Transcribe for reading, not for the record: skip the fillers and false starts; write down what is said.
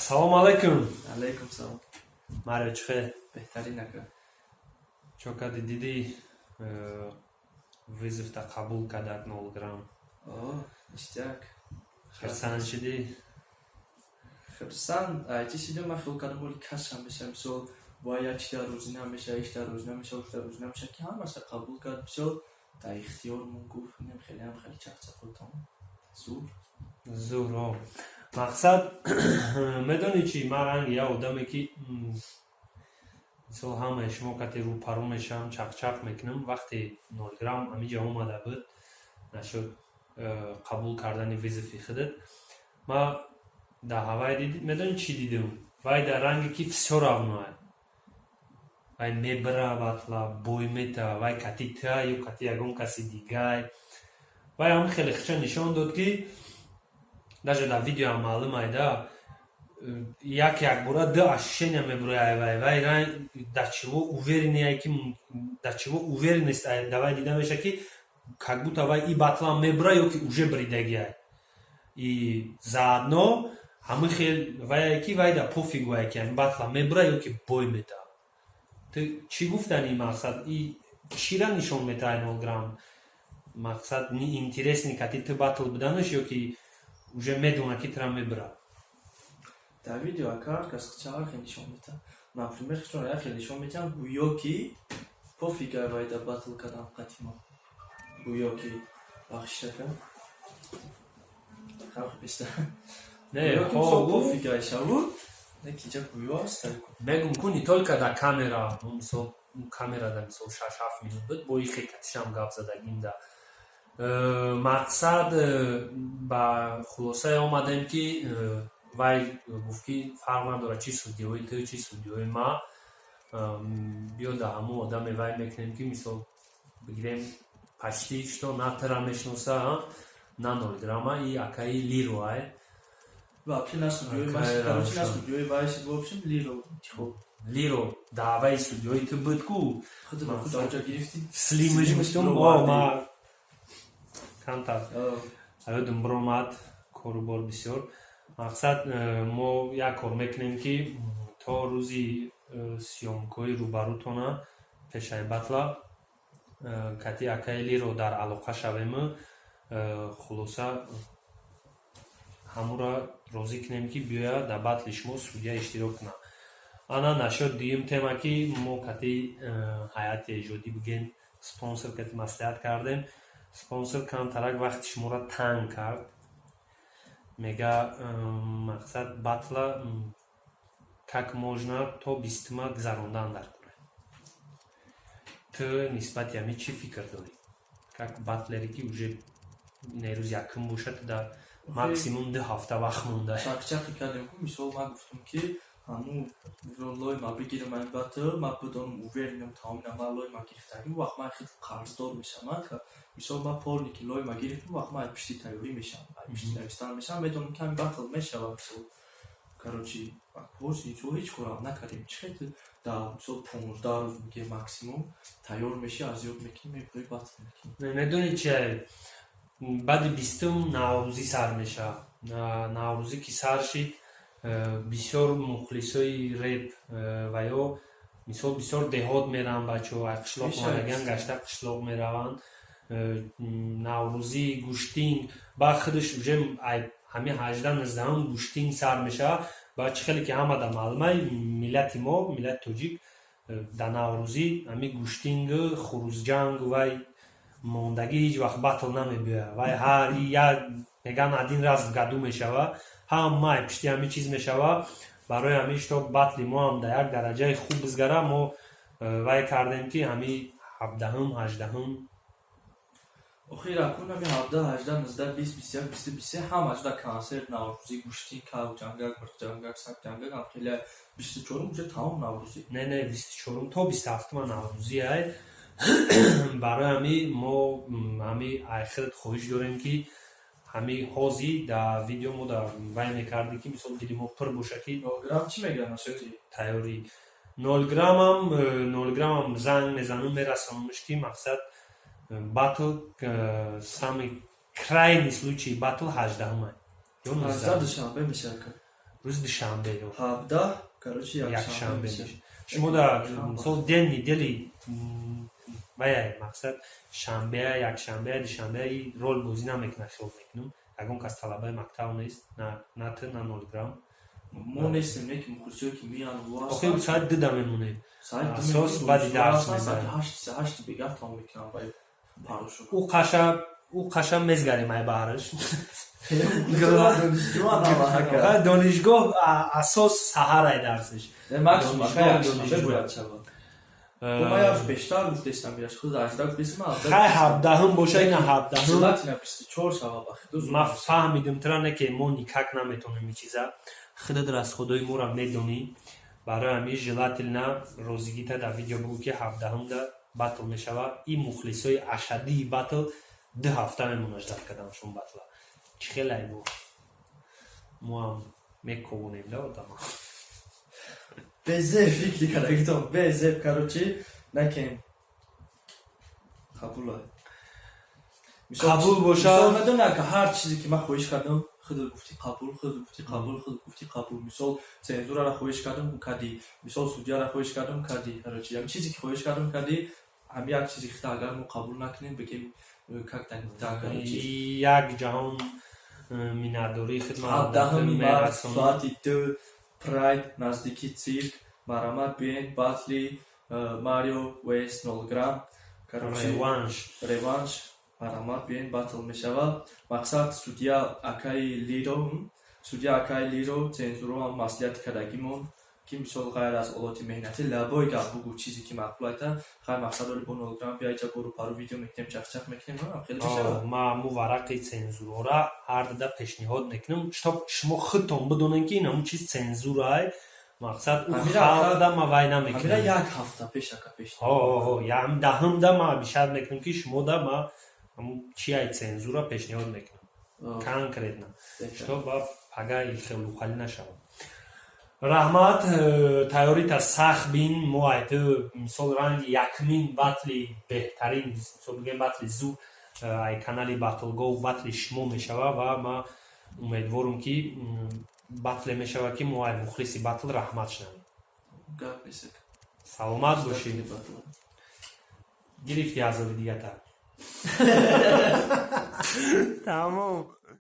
Салому алайкум. Алайкум салом. Марио, чӣ хел? Беҳтарин, ака. Чо кади, дидӣ, вызов та қабул кардак 0 грамм? О, ништяк. Хирсанд шидӣ? Хирсанд айти шидам. Ман хиёл кардам, оли кашам меша, мисол, ва як чи дар рӯзӣ намеша, иш дар рӯзӣ намеша, уш дар рӯзӣ намеша, ки ҳамаша қабул кард. Мисол, дар ихтиёрмон гуфт, нем, хелеам хеле чақчақу тамом, зур. Зур, о. Мақсад, медонӣ чӣ, ман ранги як одаме, ки мисол, ҳамаи шумо кати рӯпарӯ мешавам, чақчақ мекунам. Вақте 0 грамм ҳамиҷа омада буд нашуд қабул кардани вызов и худат, ман дар ҳавай медонӣ чӣ дидам? Вай дар ранге ки всё равно, вай мебира батла, бой мета, вай кати та ё кати ягон каси дигай. Вай ҳам хеле хича нишон дод, ки даже дар видеоам маълум айда, як якбора ду ощущения мебурояй. Вай дар чиво уверенный, ки дар чиво уверенность давай дида меша, ки как будто вай и батлам мебура ё ки уже бридагиай. И заодно ҳамин хел вае, ки вай да пофиг вае, ки ҳамин батла мебура ё ки бой мета. Ту чӣ гуфтани, мақсад, и чира нишон метаҳай 0 грамм? Мақсад, неинтересный кати ту батл буданаш ё ки уже медона, ки тура мебура? Дар видео, ака, ҳар кас ча хел нишон метаҳад. Например, чун як хел нишон метиҳам, гӯё ки пофиг ай вай да батл кардам қати мо, гӯё ки, бахшиш, ака, халқи беста. Не. Гӯё ки, мисол, пофиг ай шаву, не ки ҷа гӯё аст. Мегум ку, не только дар камера. Мисол, камера да, мисол, 6-7 минут буд, бо ихе катишам гап задагим да. Мақсад, ба хулосае омадем, ки вай гуфт, ки фарқ надорад, чи судья ҳои ту, чи судья ҳои ма, биё, да ҳамун одаме вай мекунем, ки, мисол, бигирем, почти что на тра мешиноса, на 0 грамма и акаи Лиро ай. Вообще на судья ҳои маш, короче, на судья ҳои вай, в общем, Лиро интихоб. Лиро даъваи судья ҳои ту буд ку. Худро худ онҷа гирифтӣ. Слимаш гуфтум, о, ма камтар аёдум биромад, кору бор бисёр. Мақсад, мо як кор мекунем, ки то рӯзи съёмка ҳои рӯбарӯтона, пешаи батла, кати акаи Лиро дар алоқа шавему, хулоса, ҳамура розӣ кунем, ки биёяд, дар батли шумо судья иштирок кунад. Ана, нашод дуюм тема, ки мо кати ҳайати эҷодӣ, бигем, спонсор кати маслиҳат кардем. Спонсор камтарак вақти шуморо танг кард. Мега, мақсад, батла как можно то 20-ума гузарондан дар кора. Ту нисбати ҳамин чӣ фикр дорӣ, как батлере, ки уже нерӯз якум бошад, дар максимум 2 ҳафта вақт монда? Чақчақи кардем ку. Мисол, ман гуфтум, ки ҳамун лой ма бигирам, айн батл, ман бидонам, уверен ам, тамомина ман лой ма гирифтагим, вақт ман хел қарздор мешавам. Мисол, ман порни ки лой ма гирифтам, вақт ман пишти тайёрӣ мешавам, пишти навистан мешавам, медонам, ки ҳамин батл мешавад. Мисол, короче, боз ҳеҷ корам накардем. Чӣ хел дар, мисол, 15 рӯз, меге, максимум тайёр мешӣ, аз ёд мекунӣ, мебурӣ, батл мекунӣ? Медонӣ чи, баъди 20-ум наврӯзӣ сар мешавад. Наврӯзӣ ки сар шид, бисёр мухлисои реп ва ё, мисол, бисёр деҳот мераванд бачаҳо, ай қишлоқ омадагиан, гашта қишлоқ мераванд. Наврӯзӣ, гӯштин ба худаш уже ҳамин 18-19-ум гӯштин сар мешавад. Ба чӣ хеле ки ҳамада маълумай, миллати мо, миллати тоҷик, дар наврӯзӣ ҳамин гӯштингу хурӯзҷангу вай мондагӣ, ҳеҷ вақт батл намебиёяд. Вай ҳар як, мегӯянд, один раз в году мешавад, ҳамаи пишти ҳамин чиз мешавад. Барои ҳамин, что батли мо ҳам дар як дараҷаи хуб бизгара, мо вай кардем, ки ҳамин 17-ум, 18-ум. Охир, акун ҳами 17, 18, 19, 20, 21, 22, 23 ҳамаш да консерт, наврӯзӣ, гӯштин, кав ҷангак, мирғ ҷангак, саг ҷангак ҳам хеле. 24-ум уже тамом наврӯзӣ. Не, 24-ум то 27-ума наврӯзӣ ай. Барои ҳамин мо ҳами айхират хоҳиш дорем, ки ҳами ҳози дар видео мо дар вай мекардем, ки, мисол, дили мо пур боша, ки 0 грамм чӣ мегӯяд насоти? Тайёрӣ 0 граммам, 0 граммам занг мезанам, мерасонамш, ки, мақсад, батл, самый крайний случай, батл 18-ума ё 18 душанбе мешавад. Рӯзи душанбе ё 17, короче, якшанбе. Якшанбе. Мешавад. Шумо да, мисол, день недели ваяй, мақсад, шанбея, якшанбея, душанбея и рол бозӣ намекунад, хиёл мекунам, ягон кас талабаи мактаб нест, на ту, на Нолграм. Мо нестем, не ки мухлисое ки миян. Охи соат 2-да мемонем. Соат Асос баъди дарс соати мезанем. 8, 8-и бегаҳ тамом мекунам вай парошо. Ӯ қаша мезгарем ай баҳраш. Донишҷӯан. Донишгоҳ асос саҳарай дарсиш. Максимум ака Донишгоҳ, якшанбе донишгоҳ. бояд шавад. Ма як рӯз бештар гуфтестам, бираш худ 18 гуфтестам. Хай, 17-ум боша, ина 17-ум. Желательно 24 шава, бахи ду. Ма фаҳмидим тра, не ки мо никак наметонем ин чиза, худат расходои моро медонӣ. Барои ҳамин желательно розигита дар видео бугӯ, ки 17-умда батл мешавад. И мухлисои ашаддии батл 2 ҳафта мемонад ждать карданшон батла. Чӣ хелай, мо ҳам мековонем да одама. Безеб фикри кардагитон, безеб, короче, накем, қабула. Қабул бошад. Мисол, медони, ака, ҳар чизе ки ман хоҳиш кардам, худат гуфтӣ қабул, худат гуфтӣ қабул, худат гуфтӣ қабул. Мисол, цензурара хоҳиш кардам, кардӣ, мисол, судьяра хоҳиш кардам, кардӣ. Короче, ҳам чизе ки хоҳиш кардам, кардӣ. Ҳам як чизи хита агар мо қабул накунем, бигем, как-то не так, короче. Як ҷаҳон миннатдории хидмат 17-ми март мерасонам. соати 2, Прайд, наздики цирк, марҳамат, биен, батли Марио вс Нолграм, короче. Реванш. Реванш, марҳамат, биен, батл мешавад. Мақсад, судья акаи Лиро, судья акаи Лиро, цензуро ҳам маслиҳати кардагимон, ки мисол ғайр аз олоти меҳнатӣ лабои гап бугӯ, чизе ки маъқул айта. Хай, мақсад дори, бо Нолграм биайҷа, бору пару видео мекунем, чахчах мекунем, хеле мешавад. Ма ҳаму варақи цензурора ҳар дада пешниҳод мекунам, чтоб шумо худтон бидонед, ки ин ҳамун чиз цензурай. Мақсад, ӯ халқда ма вай Ҳамира намекунам. Як ҳафта пеш, ака, пеш. Ям 10-умда ма обещать мекунам, ки шумо да ма ҳамун чи ай цензура пешниҳод мекунам конкретно, чтоб ба пагаи хелухалӣ нашавад. Раҳмат, тайёрита сахт бин. Мо айту, мисол, ранги якмин батли беҳтарин, мисол бигем, батли зур ай канали Батлгоҳ батли шумо мешава ва ма умедворум, ки батле мешава, ки мо ай мухлиси батл раҳмат шунавем. Гап нест. Саломат бошӣ. Гирифти ҳазори дигата, тамом.